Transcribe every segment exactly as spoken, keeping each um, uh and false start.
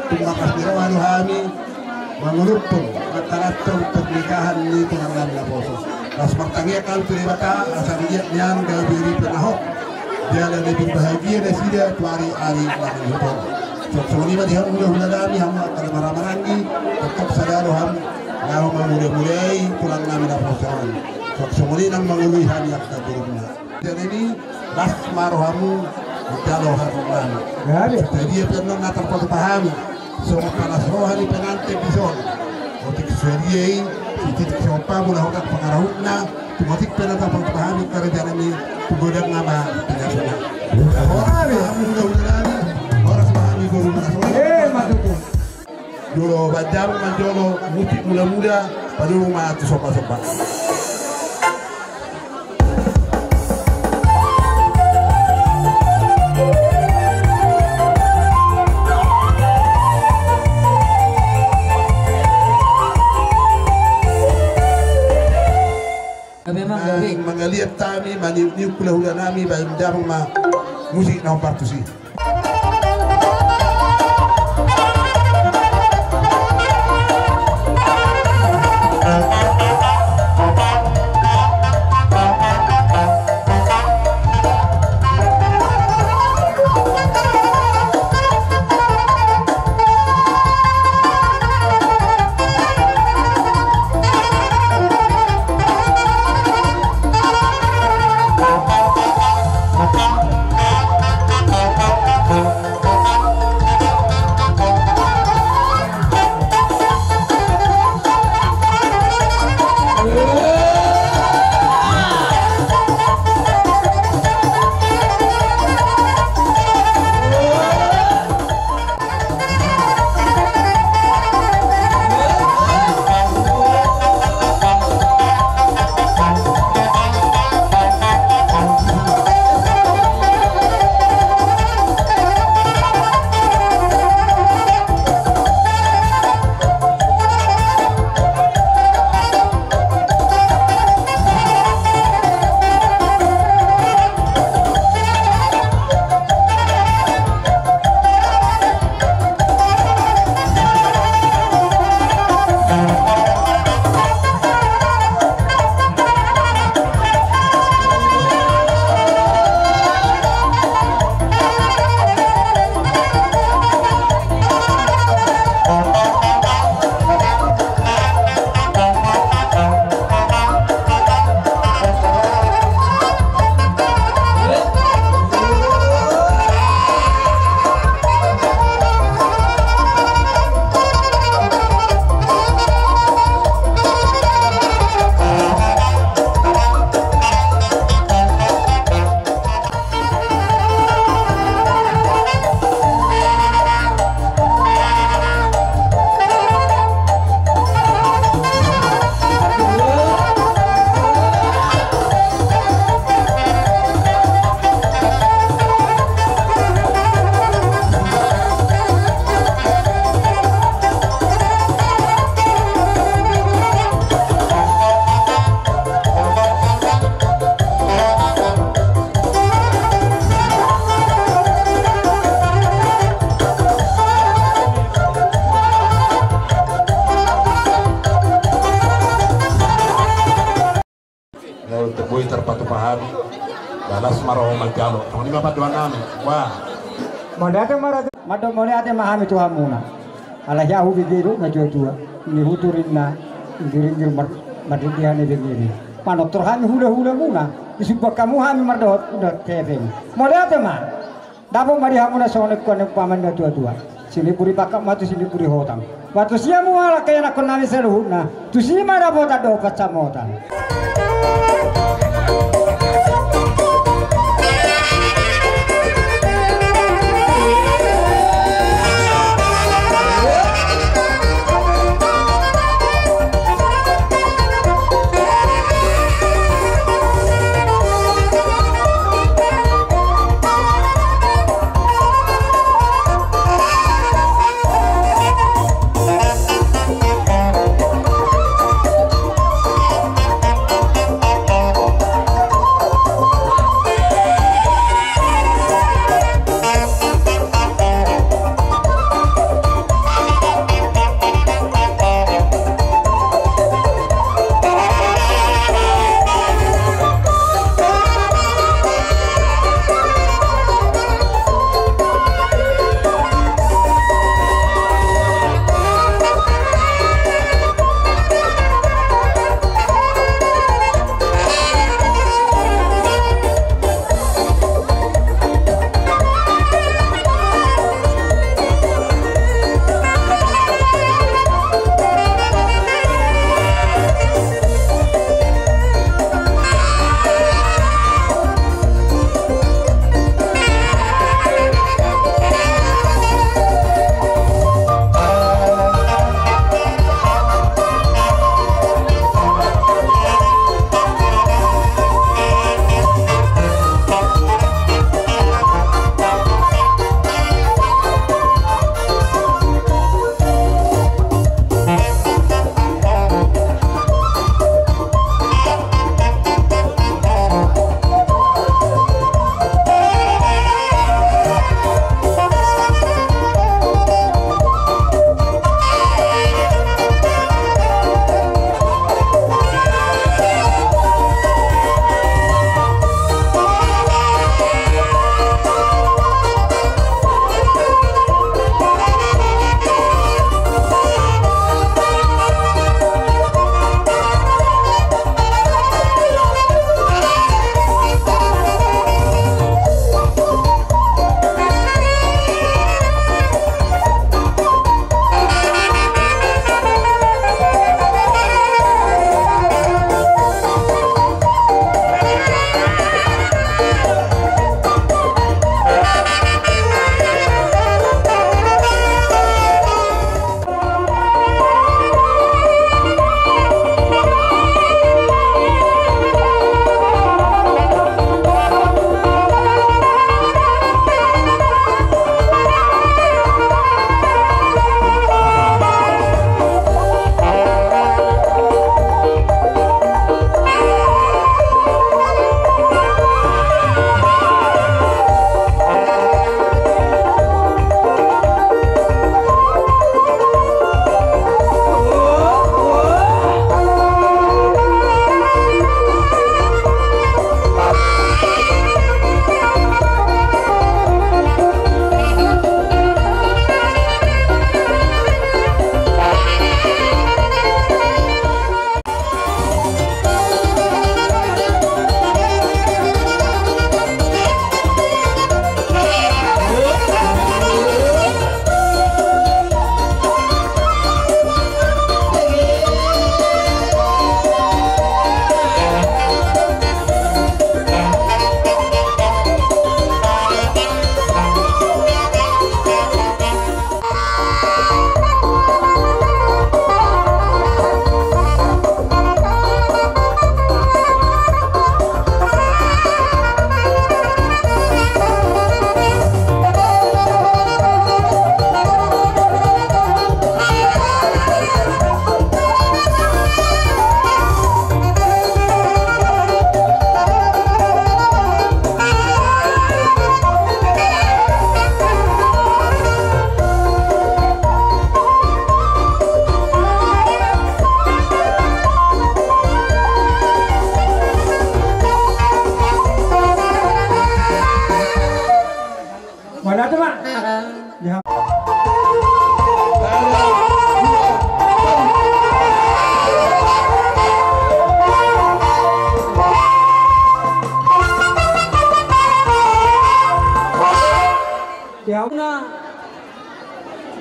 Tung marlas ni roha do hami manguluhon angka na tung pernikahan ni tulang nami naposo. Laos martangiang hami tu Debata asa di liat nian gabe ripe na hot, jala lebih bahagia nasida tu ari-ari na mangihut on. Songon i ma di hamu hulahula nami, hamu angka na marhahamaranggi, tongtong sada do hamu laho mamulai-mulai tulang nami naposo on. Songon i nang mangului hami angka borumuna. Jadi, las ma rohamu manjalo haroronami. Jadi, dia pe annon na tarpatupa hami songon palas roha ni pengantin dison. Otik sadia i, sititik sompa mula hotak pangarahutna. Tung otik pe na tarpatupa hami karejana ni tu godang nama pinasuna. Horas ma hami hulahula nami, horas ma hami boru na songon i. Eh, matutu. Jolo banjar manjolo musik mula-mula, padulu ma tu somba-somba. Gabe, Amang, gabe. Mangaliat hami, maniuk-niuk hulahula nami, baen damang ma musik na hombar tusi. Lalu tebui terpatupa hami. Balas ma roha manjalo. Tong ni bapak dua nami. Wah. Mauliate ma ratu. Mandok mauliate ma hami tu hamuna. Alai ahu bege do na jua-jua. Ni huturinna inggir-inggir mar-, mardidihan i bege ni. Manortor hami hula-hulamuna. Disumban hamu hami mardohot dohot hepeng. Mauliate ma. Dapot ma di hamuna songon nidok ni umpama ni na tua-tua. Silibur i bangkak ma tu silibur i hotang. Ba tusi hamu halak ianakkon nami saluhutna. Tusi ma dapotan dohot pansamotan.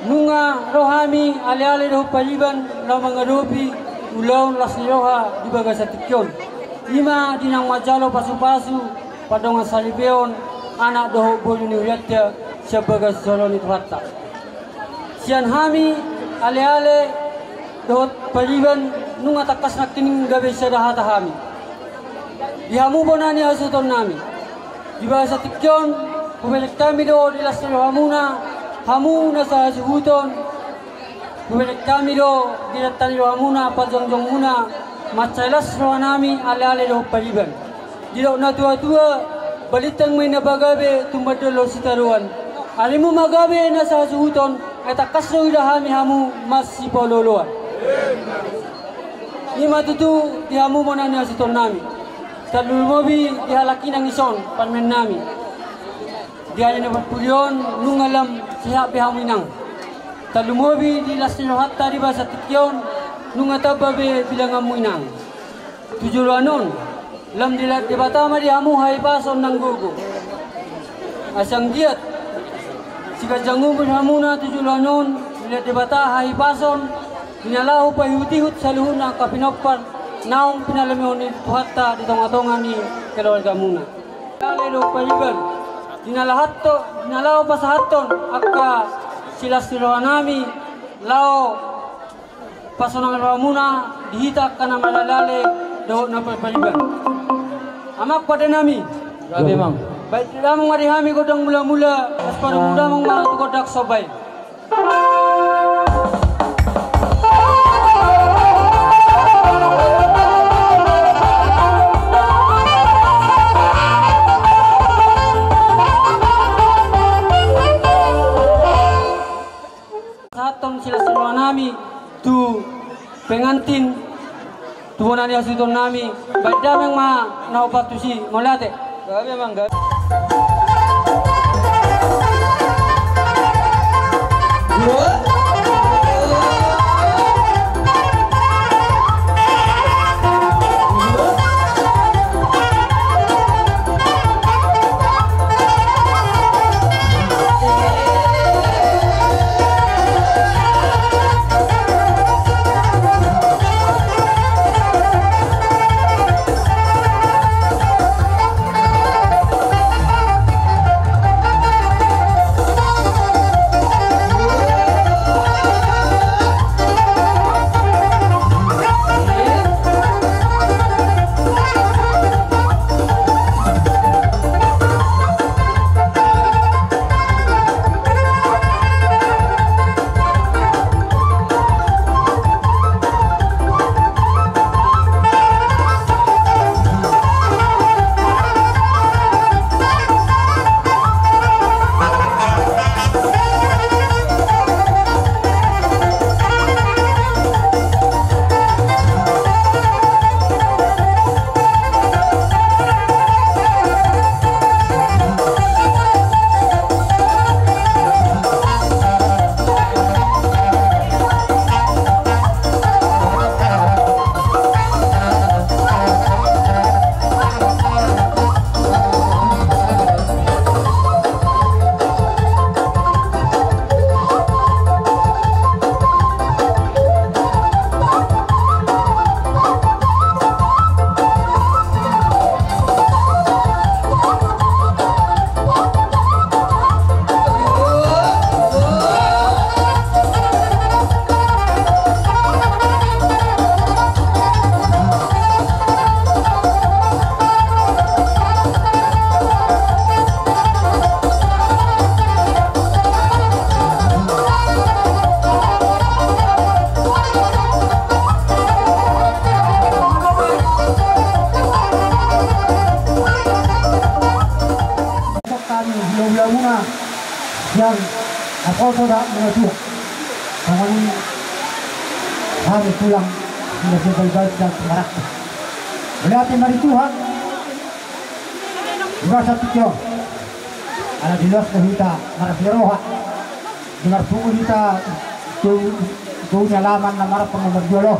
Nunga ro hami aleale dohot pariban laho mangadopi ulaon las ni roha di bagasan tingki on. I ma di naung manjalo pasupasu pardongan saripeon anak dohot boru ni hurianta sian bagas joro ni Tuhanta. Sian hami aleale dohot pariban nunga tangkas nangkin gabe sada hata hami. Di hamu bona ni hasuhutonnami, di bagasan tingki on hubereng hami do di las ni rohamuna, hamu na sahasuhuton. Hubereng hami do di las ni rohamuna, pajongjongmuna mansai las rohanami aleale dohot pariban. Didok natuatua, balintang ma inna pagabe, tumandangkon sitadoan. Arimu ma gabe na sahasuhuton, ai tangkas do huida hami hamu masipaolooloan. I ma tutu di hamu bona ni hasuhutonnami. Tarlumobi di halak inang dison parumaennami. Di ari na parpudi on nunga lam sehat be hamu inang. Tarlumobi di las ni rohanta di bagasan tingki on nunga tamba be bilanganmu inang. Tu joloan on, lam dilehon Debata ma di hamu hahipason nang gogo. Asa anggiat siganjang umur hamuna tu joloan on dilehon Debata hahipason di na laho paihutihut saluhutna angka pinompar naung pinalehon ni Tuhanta di tongatonga ni keluargamuna. Aleale dohot pariban, di na lahathon, di na laho pasahathon angka silas ni rohanami laho pasonang rohamuna di hita angka na maraleale dohot na parpariban. Amang padanami. Gabe, Amang. Baen damang ma di hami gondang mulamula, laos padomu damang ma tu gondang somba i. Pasahathon silas ni rohanami tu pengantin, tu bona ni hasuhutonnami, baen damang ma na hombar tusi, mauliate. Gabe, Amang, gabe. Hami hulahula muna sian naposo dohot natuatua. Songon i hami tulang na sian Balibaru sian Sumarangke. Mauliate ma di Tuhan. Di bagasan tingki on, ala dilehon do hita marlas ni roha, di marpungu hita tu, tu ni alaman na marpang na marjolo.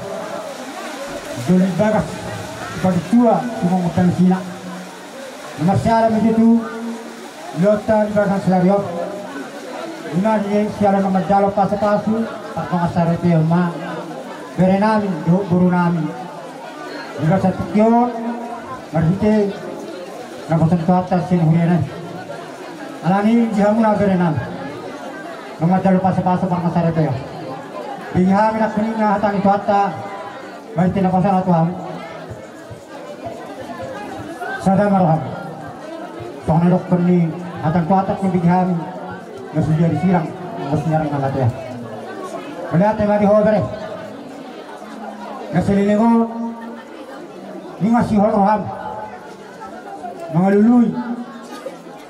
Jolo di bagas, di paduahon tua, di mangutang sina. Di marsiala ma i tutu, lehonta di bagasan sadari on. Ima di siala na manjalo pasupasu, pardongan saripeon ma, berenami dohot borunami. Di bagasan tingki on, marhite na bosan Tuhanta sian huriana i. Alani i di hamuna berenami, na manjalo pasupasu pardongan saripeon, bege hami nangkiningan hata ni Tuhanta, marhite na pasada tu hami. Sada ma roham. Songon na nidokkon ni hata ni Tuhanta, bege hami na sudia disirang, na sudia disirang na latean. Mauliate ma di ho bere. Na saleleng on, ninna sihol roham mangalului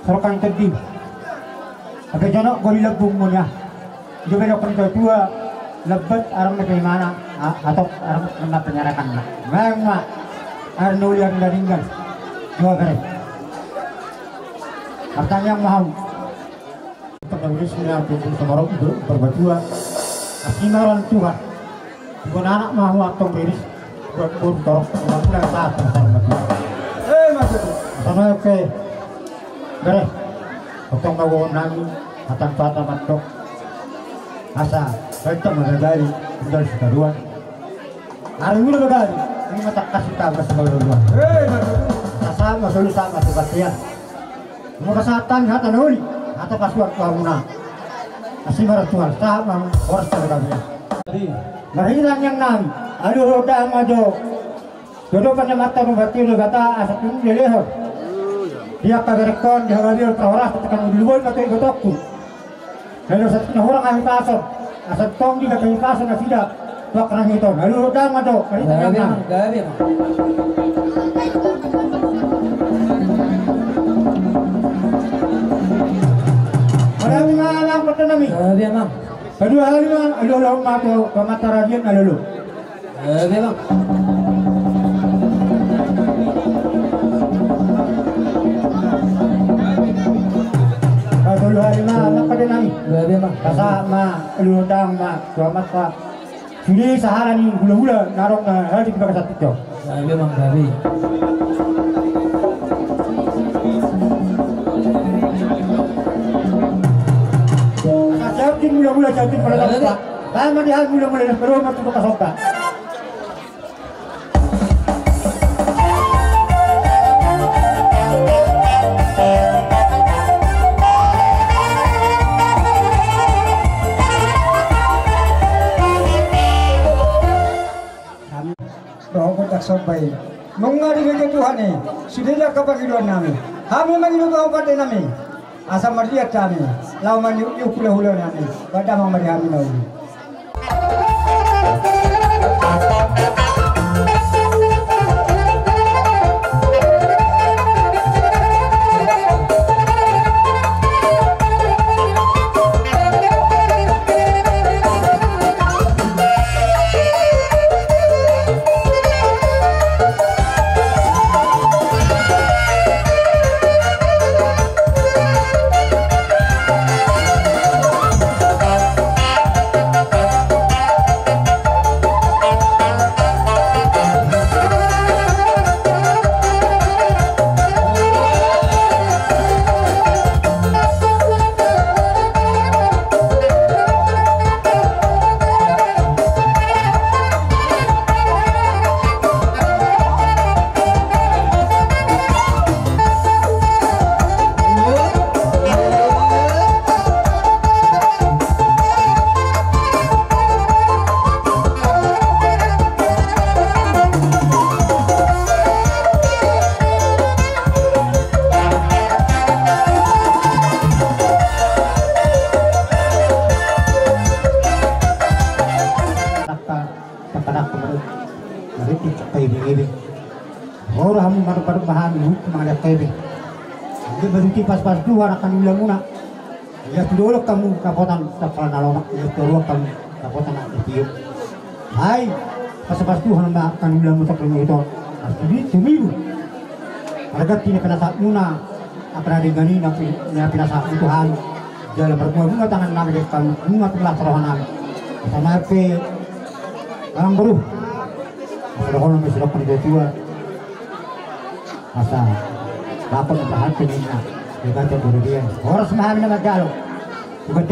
sorkang tondi. Hape jonok gori lambungmuna. Ido pe dohot ni tua-tua, lambat arang ni paimana, a-, atop arang na panyarakanna. Memang ma, arang na uli arang na denggan. Dua bere. Martangiang ma hamu. Tangga ulis ni aku pun sama rok itu, berbatua. Asina orang tua. Bukan anak ma hamu antong riris. Buat boru torop, bukan pulang saat, bukan buat. Eh, maksud. Sama, oke. Bere. Potong ma gogo nami, hatang pata mandok. Asa, baik tak mengadari, tinggal sekaduan. Hari ini bagari, ini mata kasih tak bersama dua. Eh, maksud. Asa, maksud, sama, sebastian. Molo pasahat hami hata na uli, hata pasuan tu hamuna. Asi ma roha Tuhan, sahat ma horas tu gabe. Marhite tangiang nami, aluhon damang ma jo tu adopan ni Amanta Parbadia Debata asa tung dilehon di angka berengkon di hagabeon parhorasan, tekan di luboi ma tu ibotongku. Lalu satu na hurang hahipason, asa tong di hahipason nasida. Tuak Rangiton, aluhon damang ma jo, marhite tangiang nami. Gabe, gabe, amang. Gabe ma, amang, pata nami. Gabe, amang. Kedua hali ma, aluhon ma jo, pamata radian, aluhon. Gabe, amang. Kedua hali ma, amang, pata nami. Gabe, amang. Pasahat ma, aluhon damang ma, pamata. Sude sahala ni hulahula na adong na hadir di bagasan tingki on. Gabe, amang, gabe. Siap di hulahula, siap di hulahula. Gabe. Baen ma di hami hulahula, na perlu ma tu kasompa. Hami dohot tak somba i. Nunga dibege Tuhan i sude angka pangidoan nami. Hami mangido tu hamu pande nami, asa marliat hami laho maniuk-iuk hulahula nami. Baen damang ma di hami na uli. Marhite angka ibebebe. Ro hamu madungdung ma hami huhut mangalehon angka ibebebe. Anggiat ma tutu pasupasu Tuhan angka ulaonmuna. Ia tu dolok hamu dapotan sampala na lomak, ia tu dolok hamu dapotan na tio. Ai pasupasu Tuhan ma angka ulaonmuna sampala na tio. Pasti tumibu. Marganti na pinasahatmuna, apa na denggan i na pi-, na pinasahatmu Tuhan. Jala marbunga-bunga tangan nami, denggan bunga tu las roha nami. Sama pe, amang boru. Asa dohonon ma sidok ni tua-tua. Asa dapot na pahat pe ninna. Denggan tu boru dia. Horas ma hami na manjalo. Gabe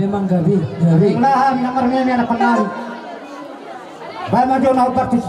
ma gabe, gabe. Baen ma jo na partus.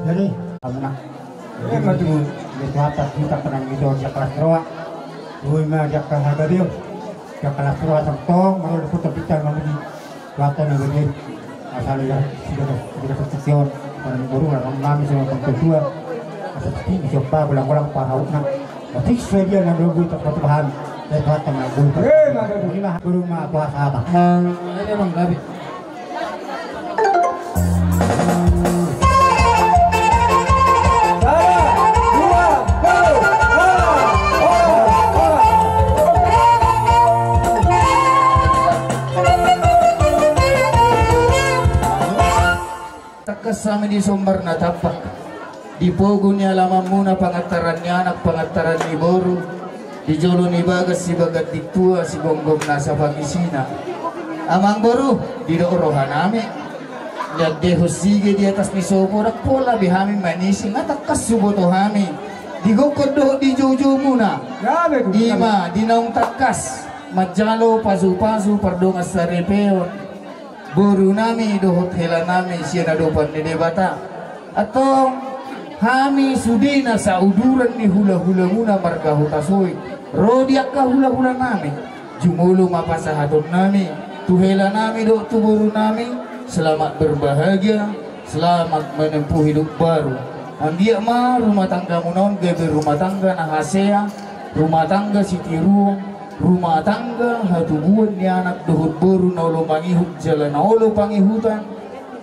Jadi, amuna. Ima tutu. Di Tuhanta, di Tuhanta nang di Tuhanta kelas roa. Ima di angka hagabeon. Di angka kelas roa santong, maro di putar bicara mamuni. Tuhanta na bagi. Asal ya, sudah, sudah persekian. Pada guru, orang nami sama orang tua. Asal seperti bisa apa, bolang-bolang, parau, nah. Berarti sesuai dia, nang dulu, tak patah bahan. Dari Tuhanta, nang dulu. Ima, guru, mah, puasa apa? Ada emang gabe. Sada, dua, Hami di sombar na tampak, di pogu ni alamanmuna, pangantaran ni anak, pangantaran ni boru, di jolo ni bagas, sibagas di tua, sigomgom nasa pangisina. Amangboru, didok rohanami, diandehon sige di atas ni sopo, ndang pola be hami manisi, nga tangkas huboto hami di gokhon dohot di joujoumuna. Ima di naung tangkas manjalo pasupasu pardongan saripeon borunami dohot helanami sian adopan ni Debata. Antong hami sudena sauduran ni hulahulamuna marga Hutasoit ro di angka hulahulanami, jumolo ma pasahatonnami tu helanami dohot tu borunami: Selamat berbahagia, selamat menempuh hidup baru. Anggiat ma rumah tanggamuna on gabe rumah tangga na hasea, rumah tangga sitiruon, rumah tangga hatubuan ni anak dohot boru na olo mangihut jala na olo pangihutan,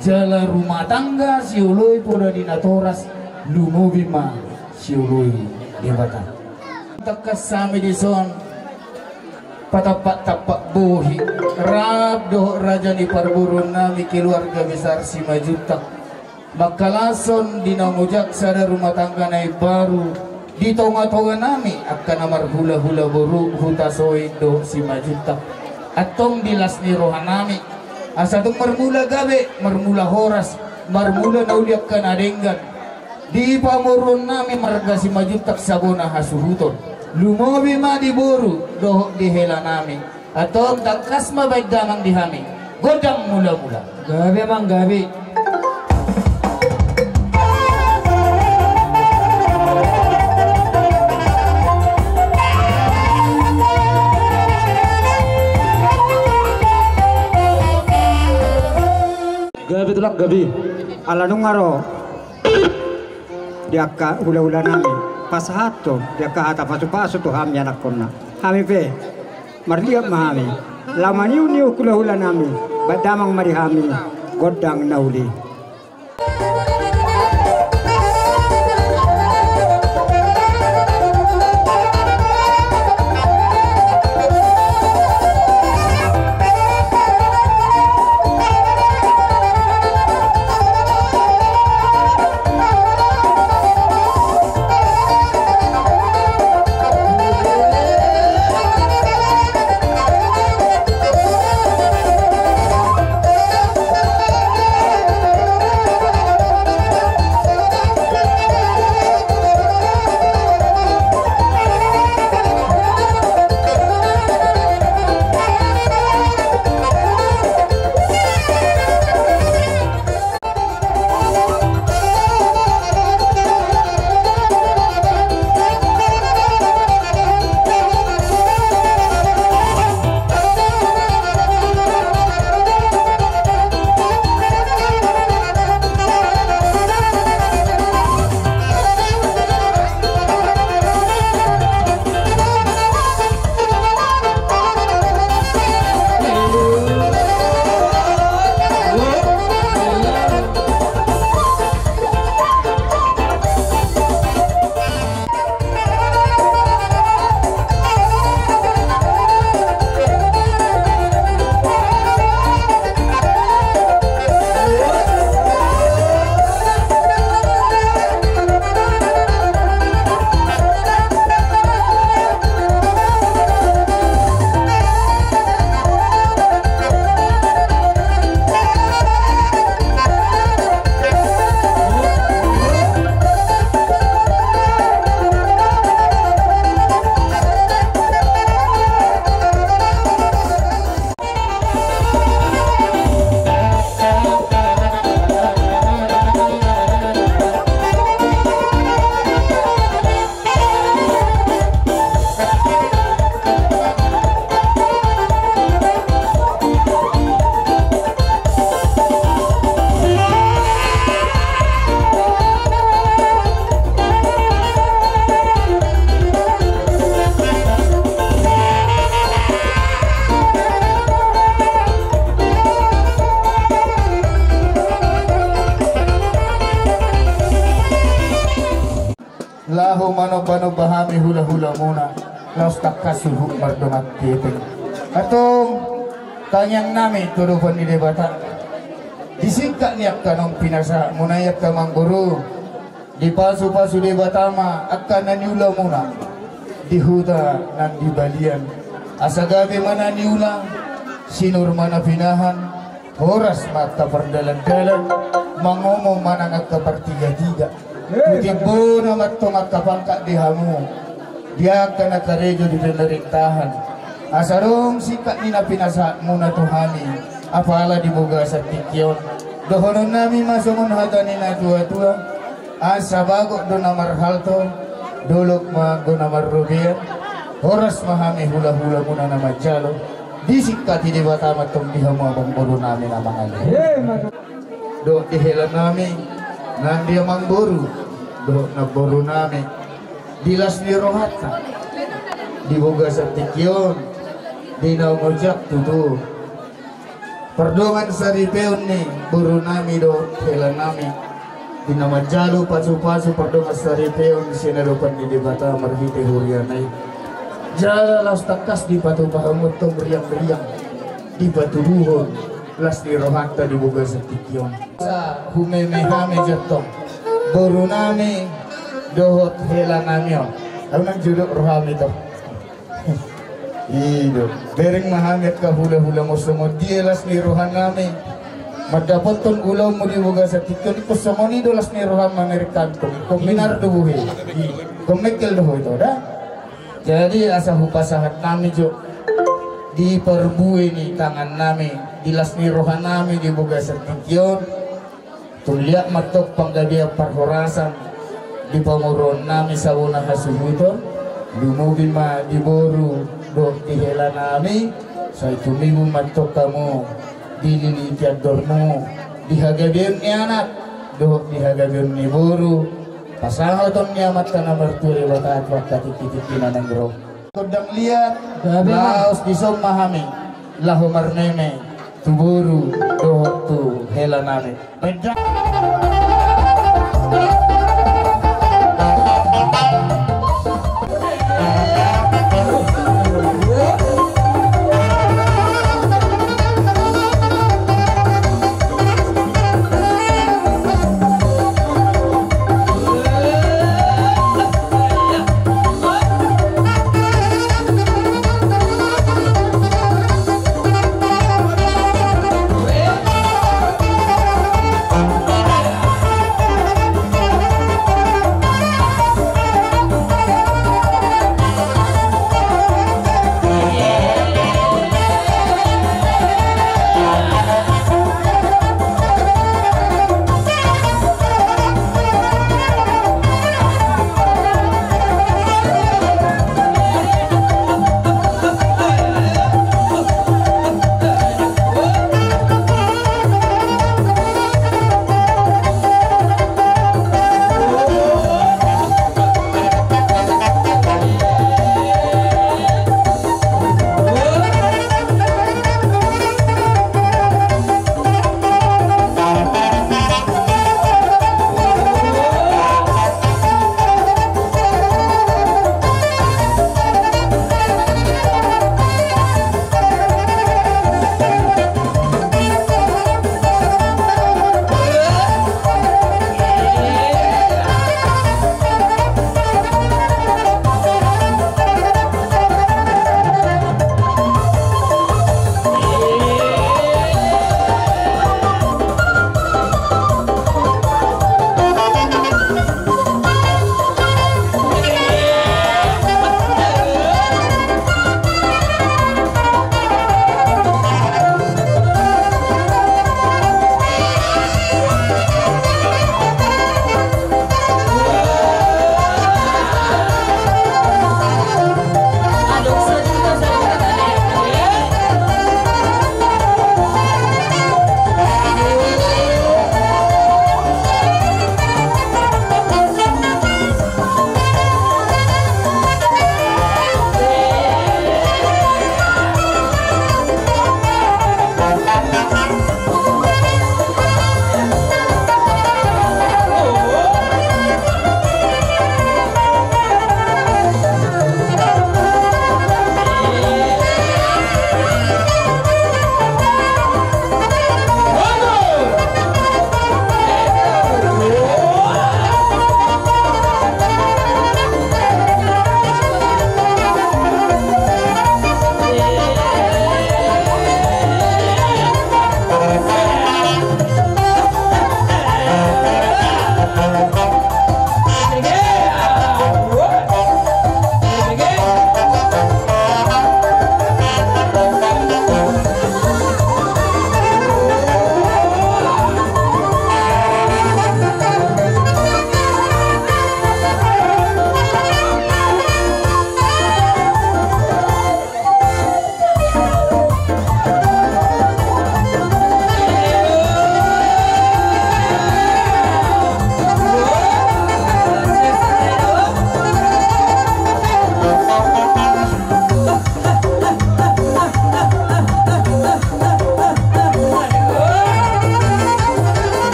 jala rumah tangga sioloi poda di natoras, lumobi ma sioloi Debata. Tangkas hami dison patampak-tampak bohi rap dohot raja ni parboruonnami, keluarga besar Simanjuntak, mangkalashon di na mojak sada rumah tangga na imbaru di tongatonganami angka na marhulahula boru Hutasoit dohot Simanjuntak. Antong di las ni rohanami, asa tung marmula gabe, marmula horas, marmula na uli angka na denggan di pamoruonnami marga Simanjuntak sabona hasuhuton, lumobi ma di boru dohot di helanami. Antong tangkas ma baen damang di hami gondang mulamula. Gabe amang, gabe. Gabe tulang, gabe. Ala nunga ro di angka hulahulanami pasahathon di angka hata pasupasu tu hami anakkonna. Hami pe marliat ma hami laho maniuiu hulahulanami, baen damang ma di hami gondang na uli. Laho manombanomba hami hulahulamuna, laos tangkas huhut mardongan hepeng. Antong tangiangnami tu adopan ni Debata, Di singkat ni angka naung pinasahatmuna i angka amangboru, dipasupasu Debata ma angka na niulamuna di huta nang di balian, asa gabe ma na niula, sinur ma na pinahan, horas ma angka pardalandalan, mangomo ma nang angka partigatiga. Tu timbona ma antong angka pangkat di hamu, di angka na karejo di pemerintahan, asa adong singkat ni na pinasahatmuna tu hami, apala di bagasan tingki on. Dohononnami ma songon hata ni natuatua: Asa bagot do na marhalto, dolok ma anggo na marrobean, horas ma hami hulahulamuna na manjalo. Disingkati Debata ma antong di hamu amangborunami na mangalean dohot di helanami, nang di amangboru dohot namborunami, di las ni rohanta di bagasan tingki on, di naung ojak tutu pardongan saripeon ni borunami dohot helanami, di na manjalo pasupasu pardongan saripeon sian adopan ni Debata marhite huriana i. Jala laos tangkas dipatupa hamu antong riangriang, dipatuduhon las ni rohanta di bagasan tingki on. Asa humeme hami jo antong, borunami dohot helanami on. Ahu nang jolok rohami tong. I do, bereng ma hami angka hulahulamuna songon dia las ni rohanami mandapothon ulaonmu di bagasan tingki on. Ingkon songon i do las ni roham mamereng hami, ingkon minar do bohe, ingkon mengkel do ho ito da. Jadi asa hupasahat hami jo di parbue ni tangannami, di las ni rohanami di bagasan tingki on. Tung liat ma antong panggabean parhorasan di pamoruonnami sabona hasuhuton, lumobi ma di boru dohot di helanami, sai tumibu ma antong hamu dililiti andormu, di hagabeon ni anak dohot di hagabeon ni boru, pasahaton ni Amanta na martua Debata tu angka tingkitingki na naeng ro. Gondang liat, gabe ma. Laos dison ma hami laho marmeme tu boru dohot tu helanami. Baen da.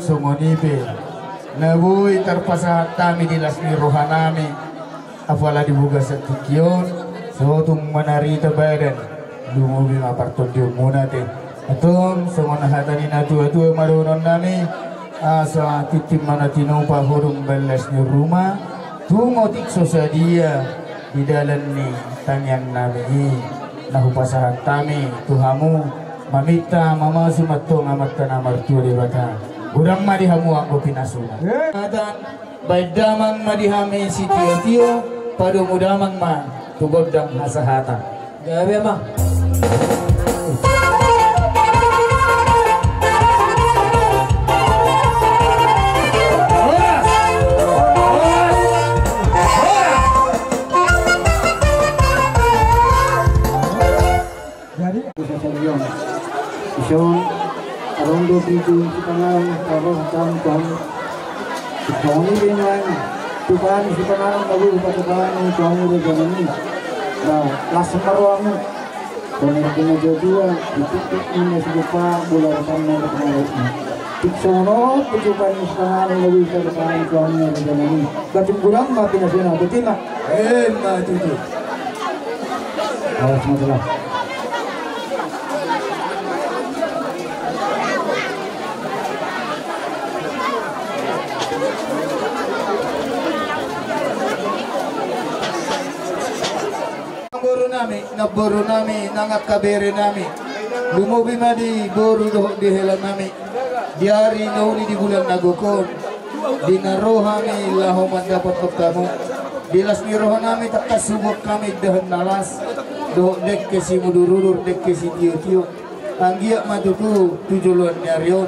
Songon i pe na boi tarpasahat hami di las ni rohanami, apala di bagasan tingki on, so tung manarita badan, lumobi ma partondionmuna te. Antong songon hata ni natuatua ma dohononnami, asa tintin ma na tinopa, hodong baen las ni ruma, tung otik so sadia di dalan ni tangiangnami i, na hupasahat hami tu hamu, maminta mamasu ma antong Amanta na martua Debata. Godang ma di hamu anggo pinasuna. Baen damang ma di hami sitiotio, padomu damang ma tu gondang hasahatan. Gabe ma. Jadi, bisa saja. Ison, adong do tutu sipanganon parrohatan Tuhan. Songon i do nuaeng, tupa ni sipanganon na boi hupatupa tu hamu rajanami. Ba las ma rohamu. Songon i do natuatua, dipikpik ni na silupa, bola rasan na berpengaruh. Tung songon on, tupa ni sipanganon na boi hupatupa tu hamu rajanami. Ba tung godang ma pinasuna, botima. Emma tutu. Awas ma tu lah. Namborunami, namborunami, nang angka berenami. Lumobi ma di boru dohot di helanami. Di ari na uli di bulan na gok on. Di na ro hami laho mandapothon hamu. Di las ni rohanami tangkas huboan hami indahan na las. Dohot dengke simudurudur, dengke sitiotio. Anggiat ma tutu tu joloan ni ari on.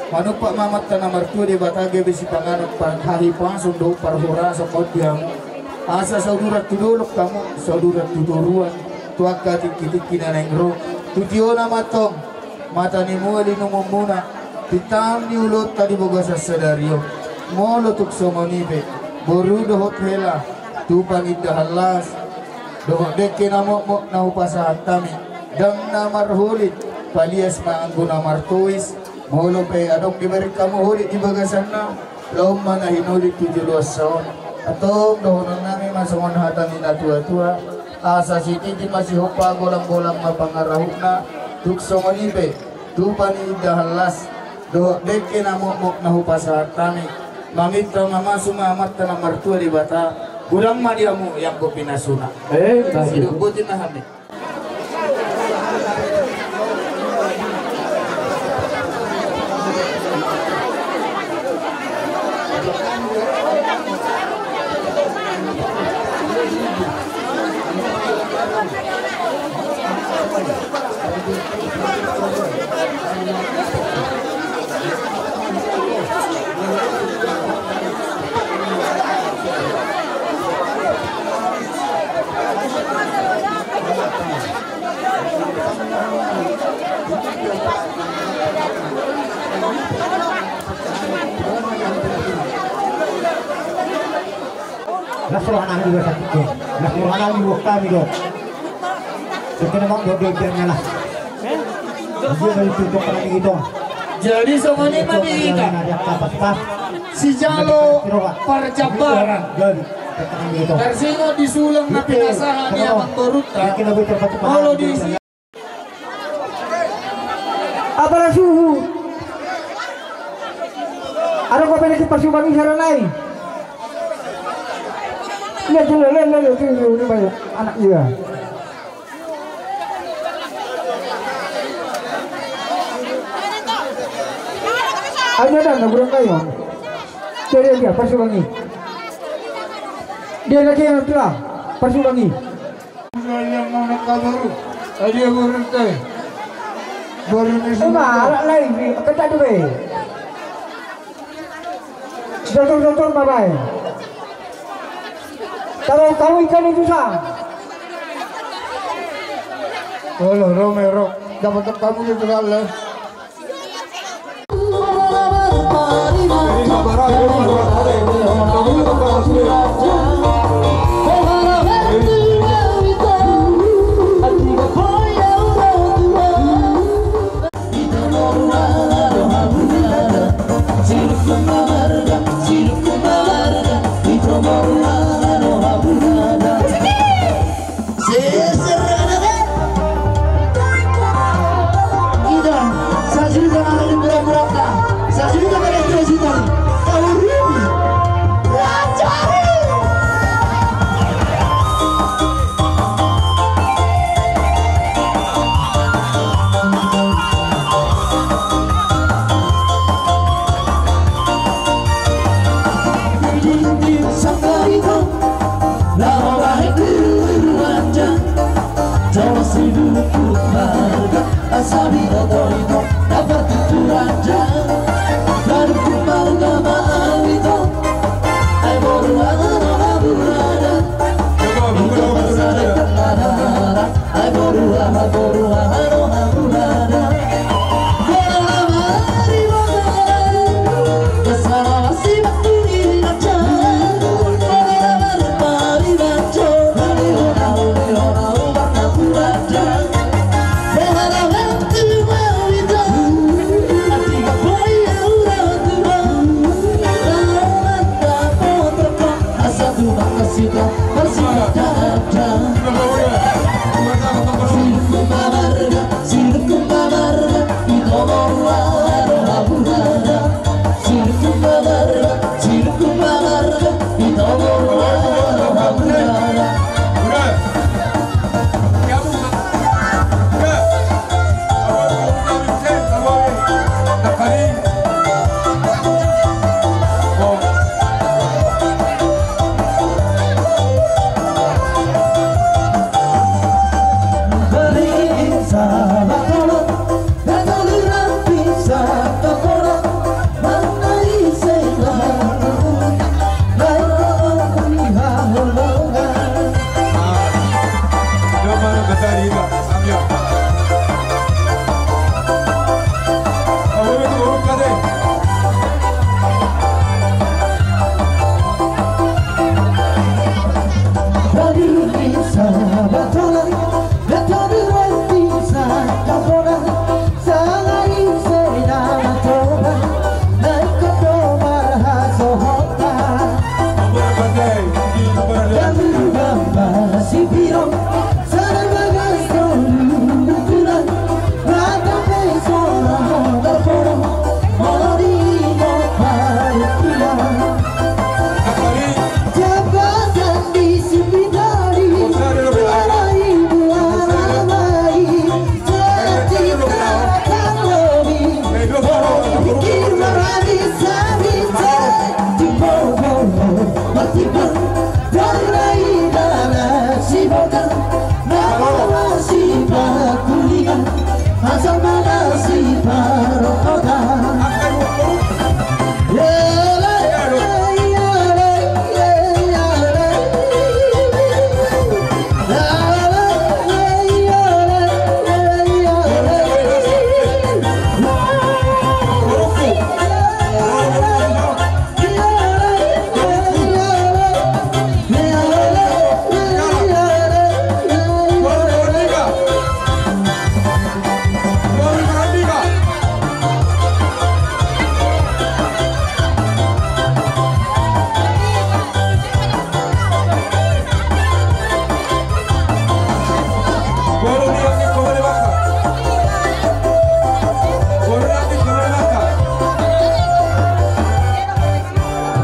Manumpak ma Amanta na martua Debata gabe sipanganon, panghahipason dohot parhorasan ma on di hamu. Asa sauduran tu dolok hamu, sauduran tu toruan, tu angka tingkitingki na naeng ro. Tu tiona ma antong mata ni mual inumonmuna, pintahan ni ulaonta di bagasan sadari on. Molo tung songon i pe, boru dohot hela, tupa ni indahan las, dohot dengke na mokmok na hupasahat hami, ndang na marholit, palias ma anggo na martois. Molo pe adong dibereng hamu holit di bagasanna, laho ma na hinolit tu joloansa on. Antong dohononnami ma songon hata ni natuatua, asa sititi ma sihompa, golanggolang ma pangarahutna. Tung songon i pe, tupa ni indahan las dohot dengke na mokmok na hupasahat hami, maminta mamasu ma Amanta na martua Debata. Godang ma di hamu anggo pinasuna. Eh, botima hami. Las rohanami do sakit do. Las rohanami do kami do. Sebenarnya mau do dia nyalah. Jadi songon i ma di hita. Sijalo parjambaran. Tarsingot di sulang na pinasahat ni amangborunta. Molo di si- Apala suhu. Ada kau pengen kipas subangi saranai. Lihat dulu, lihat, lihat, lihat, lihat, lihat, lihat, anak dia. Ayo, dan, na burung kayu. Dia, dia, dia, pas lagi. Dia lagi yang telah, pas lagi. Dia yang mau nak kabur. Dia burung kayu. Burung ini. Emang, alat lain, ni, kata tu, be. Dotor, dotor, babai. Kalau kau ikan itu sah. Olo, Romero, dapat kamu itu kali.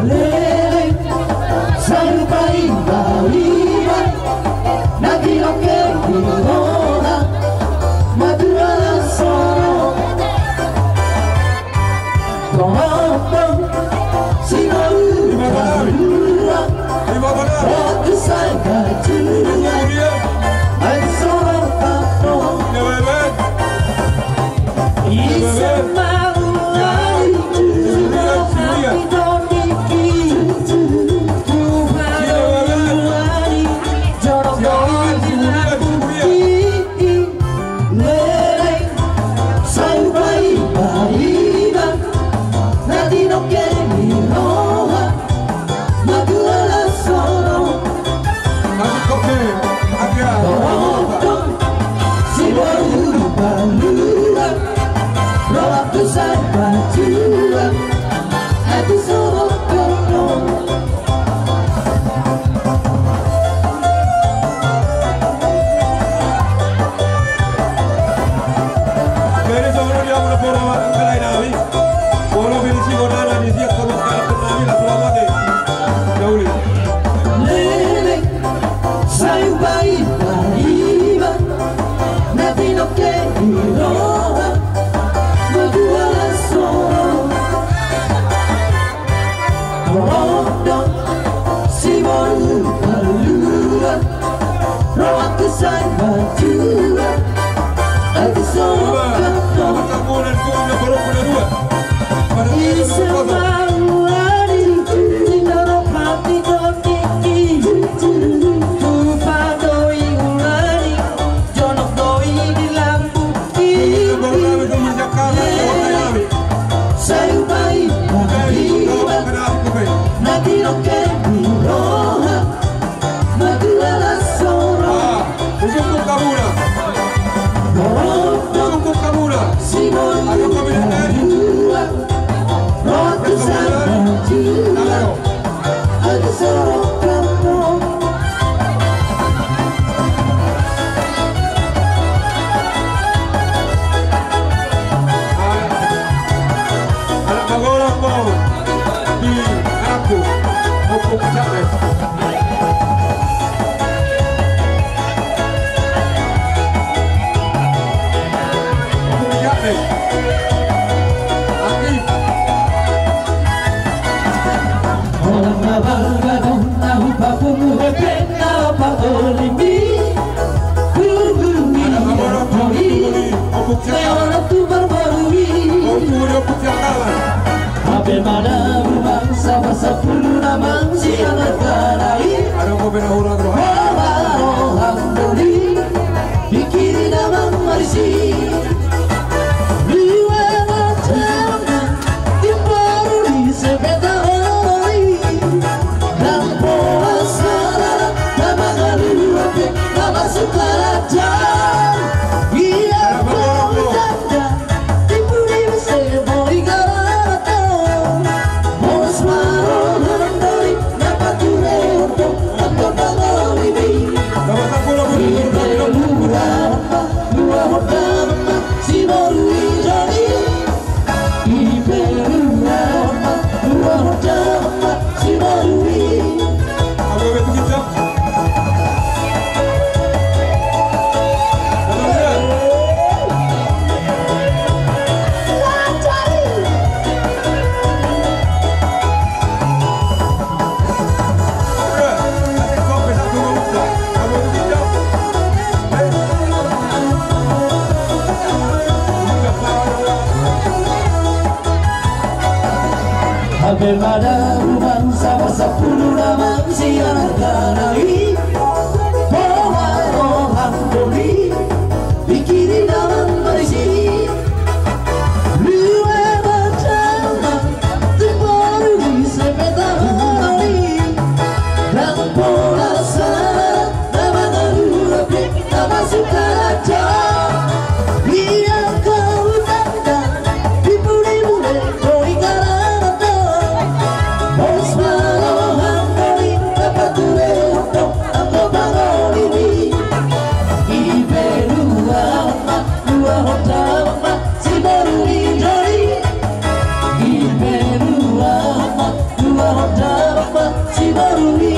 Leleng, sai hupaima-ima na tinongke ni roha, madua las sono. Tongtong, siboru, ima benar, madua, ima benar, rohangku sai madua. Ima benar. Ai sono tongtong. Ima benar. Ise ma hu Leleng, sai hupaima-ima na tinongke ni roha, madua las sono. Tongtong, siboru, madua, rohangku sai madua. Ai sono tongtong. Ise ma hu ani, di na roha ni tongtong i. Tupa do i hu ani, jonok do i di lambungki. Sai hupaima-ima na tinongke ni roha, madua las sono. Ah, ujung pun kabuna. Ujung pun kabuna. Siboru, madua, rohangku sai madua. Ai sono tongtong. Anak magodang ma di anakku, Ompung Jabes. Ompung Jabes. Aki. Holan na balga do na hupapungu hepeng na laho paholimi. Pungu ni, pungu ni, pungu ni, pungu ni. Hape mada bumang saba sapulu na mansi anak tanai. Holan roham doli. Pikiri damang marisi. Dua macam timbaru di sepetaroi. Dang pola salala na mangaluape na masuk karajan. Ia kau janda. Pemadaruman sama sapulu nama siaran kanari. Pola roham doli, pikirin nama marisi. Lua macam, temporu di sepeta hari. Dan pola sana, nama darurat, nama sukaraja. Ia kau tanda, di puli-puli, kau ikaran ada. Bos maro hangkali, dapat ture, anggo pangoli. Ipe dua hot ma, dua hot ma, si baru ni jari. Ipe dua hot ma, dua hot ma, si baru ni